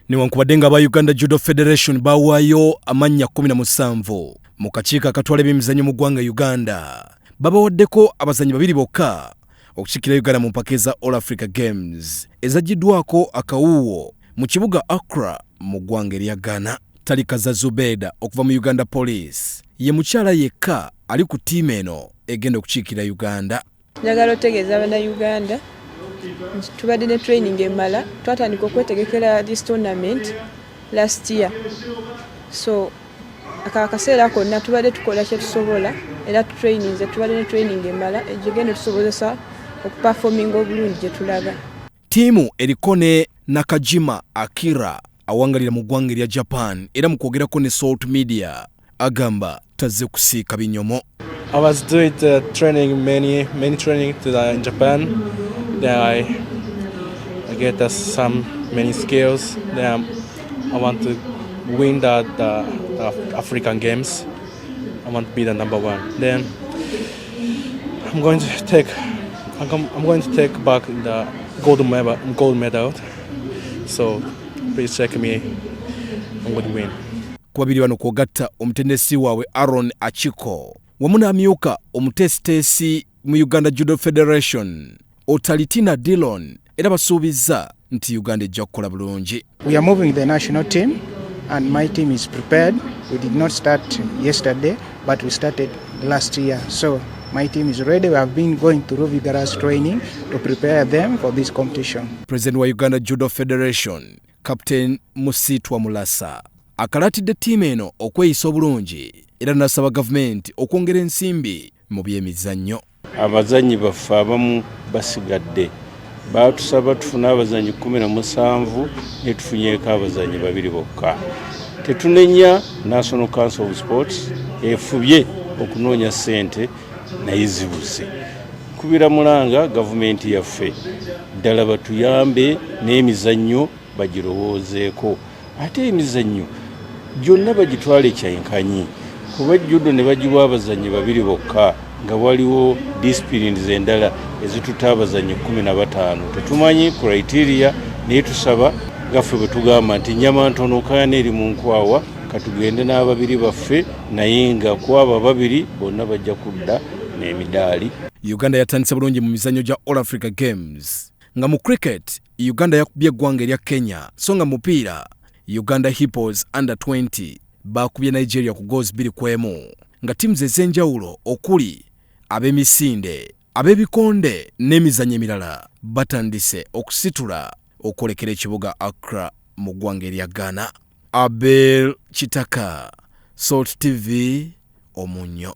Newankubadde nga aba Uganda Judo Federation bawaayo amannya 17 mu kakiiko akatwala ebyemizannyo mu ggwanga Uganda, babawaddeko abazannyi babiri bokka okukiikirira Uganda mu mpaka eza All Africa Games ezaggiddwako akawuuwo mu kibuga Accra mu ggwanga erya Ghana. Talikaza Zubeda okuva mu Uganda Police ye mukyala yekka ali ku ttiimu eno egenda okukiikirira Uganda. Njagala otegeeza Bannayuganda nti tubadde ne training emala. Twatandika okwetegekera this tournament last year, so aka akaseera konna tubadde tukola kyetusobola era tutraininze, tubadde ne training emala egigenda otusobozesa okuperforminga obulungi gye tulaga. Ttiimu eriko ne Nakajima Akira awangalira mu ggwanga erya Japan, era mu kwogerako ne Salt Media agamba tazze kusiika binyomo. I was doing the training, many, many training in Japan. Then I get some many skills. Then I want to win the African Games. I want to be the number one. Then I'm going to take back the gold medal. Gold medal. So please check me. I'm going to win. Ku babiri bano kw'ogatta omutendesi waabwe Aaron Achiko wamu n'amyuka omuteesiteesi mu Uganda Judo Federation Otalitina Dillon, era basuubizza nti Uganda ejja kukola bulungi. We are moving the national team and my team is prepared. We did not start yesterday, but we started last year. So my team is ready. We have been going through vigorous training to prepare them for this competition. President wa Uganda Judo Federation, Captain Musitwa Mulasa, akalaatidde ttiimu eno okweyisa obulungi era n'asaba gavumenti okwongera ensimbi mu byemizannyo. Abazannyi baffe abamu basigadde. Batusaba tufune abazannyi 17 ne tufunyeeko abazannyi babiri bokka. Tetunenya National Council of Sports, efubye okunoonya ssente naye zibuze. Kubira mulanga gavumenti yaffe ddala batuyambe n'emizannyo bagirowoozeeko, ate emizannyo gyonna bagitwale kyenkanyi, kuba judo ne bagiwa abazannyi babiri bokka nga waliwo disciplines endala ezituta abazannyi 15. Tetumanyi criteria, naye tusaba gaffe bwe tugamba nti nyama ntono kaana eri mu nkwawa, katugende n'ababiri baffe, naye nga kwabo ababiri bonna bajja kudda n'emidaali. Uganda yatandise bulungi mu mizannyo gya All Africa Games, nga mu cricket Uganda yakubye eggwanga erya Kenya, so nga mu mupiira Uganda Hippos under 20 bakubye Nigeria ku goals 2-1, nga ttiimu ez'enjawulo okuli ab'emisinde, ab'ebikonde n'emizannyo emirala batandise okusitula okwolekera ekibuga Accra mu ggwanga erya Ghana. Abel Kitaka, Salt TV, Omunnyo.